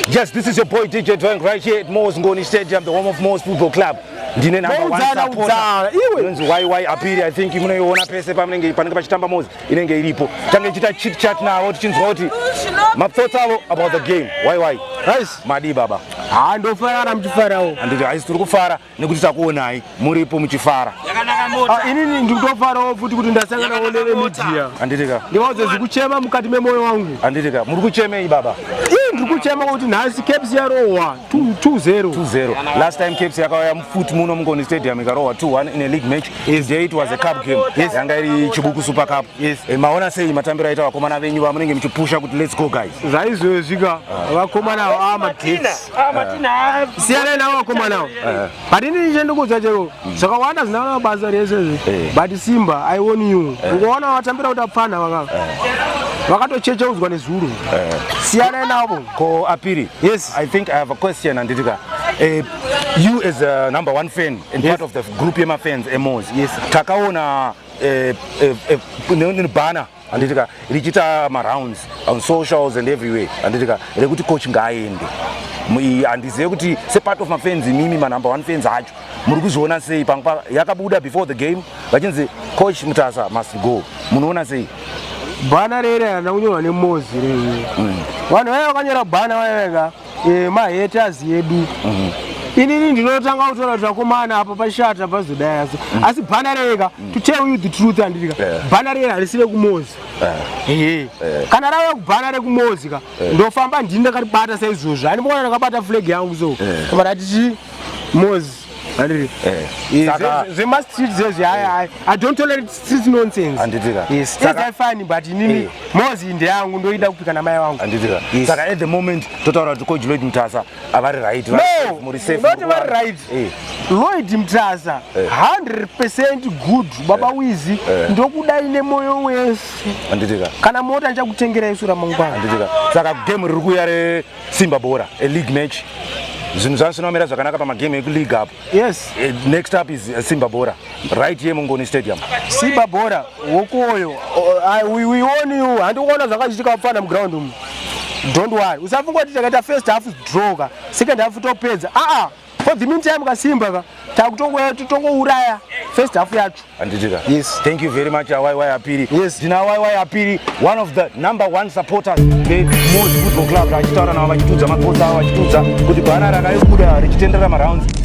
Yes, this is your boy DJ Dwank right here at MWOS Ngoni Stadium, the home of MWOS Football Club. Ndine number one Moudzana, supporter. udzana, iwe. Inonzi YY Apiri, I think munoiona pese pamunenge panenge pachitamba MWOS inenge iripo. Tange tichiita chit chat navo tichinzwa kuti mathoughts avo about the game. YY. Nice. Madi baba. Ha, ndofara kana muchifarawo. Handiti haisi tiri kufara nekuti takuonai muripo muchifara. Ah, inini ndikutofarawo futi kuti ndasanganawo nevemedia. Handiti ka? Ndivaudze zvikuchema mukati memoyo wangu. Handiti ka? Muri kuchemei baba? Ii ndiri kuchema kuti nhasi Caps yarohwa 2-0. 2-0. Last time Caps yakauya futi muno muNgoni Stadium ikarohwa 2-1 in a league match. Yes. Today it was a cup game. Yes. Yanga iri Chibuku Super Cup. Yes. Maona sei matambiro aita vakomana venyu vamunenge muchipusha kuti let's go guys. Zvaizvezvi ka vakomana ava magetsi. Siyanai navo vakomana ava. But inini chendikuudza chero zvakawanda zvinana basa rese izvi. But Simba, I warn you. Ukaona vatambira kuti apfana vaka. Vakatochecheudzwa nezuro. Siyanai navo. Ko Apiri. Yes. I think I have a question handitika. You as a number one fan and part of the group yema fans eMWOS. Yes. Takaona banner handitika richiita marounds on socials and everywhere handitika rekuti coach ngaaende. Handizive kuti separt of mafans imimi manumber one fans acho muri kuzviona sei panga yakabuda before the game vachinzi coach Mutasa must go, munoona sei? Banner rere harina kunyorwa neMWOS rere. Vanhu vaya vakanyora banner vaya vega mahaters edu. Inini ndinotanga kutora kuti vakomana apa pashata pazodai asi banner rega, to tell you the truth, handitika banner rere harisi rekuMWOS. Ehe, kana rauya kubanner rekuMWOS ka, ndofamba ndini ndakaribata saizvozvo. Handimboona ndakabata flag yangu, so koma rati chi MWOS, handiri zvemastreet zezvi. Hai hai, I don't tolerate street nonsense. Handitika. Yes. Saka fine, but inini MWOS ndeyangu, ndoida kupika namai vangu. Handitika. Yes. Saka at the moment totaura kuti coach Lloyd Mutasa avari right? No, muri safe? Not vari right. Lloyd Mutasa 100% good baba Wizi, ndokudai nemoyo wese. Handitika. Kana mota ndichakutengera isu ramangwana. Handitika. Saka game riri kuuya reSimba Bhora, a league match, zvinhu zvanga zvinomira zvakanaka pamagame ekuleague apo. Yes. Next up is Simba Bhora right here muNgoni Stadium. Simba Bhora wokoyo, we warn you. Handikuona zvakachitika kupfana muground umu. Don't worry, usafunga kuti takaita first half draw ka, second half topedza. Aa, for the meantime kaSimba ka takutongouraya first half yacho. Handitika. Yes. Thank you very much, YY Apiri. Yes. Ndina YY Apiri, one of the number one supporters veMWOS Football Club, achitaura navo vachitudza mathoughts avo, vachitudza kuti banner rakaibuda richitenderera marounds.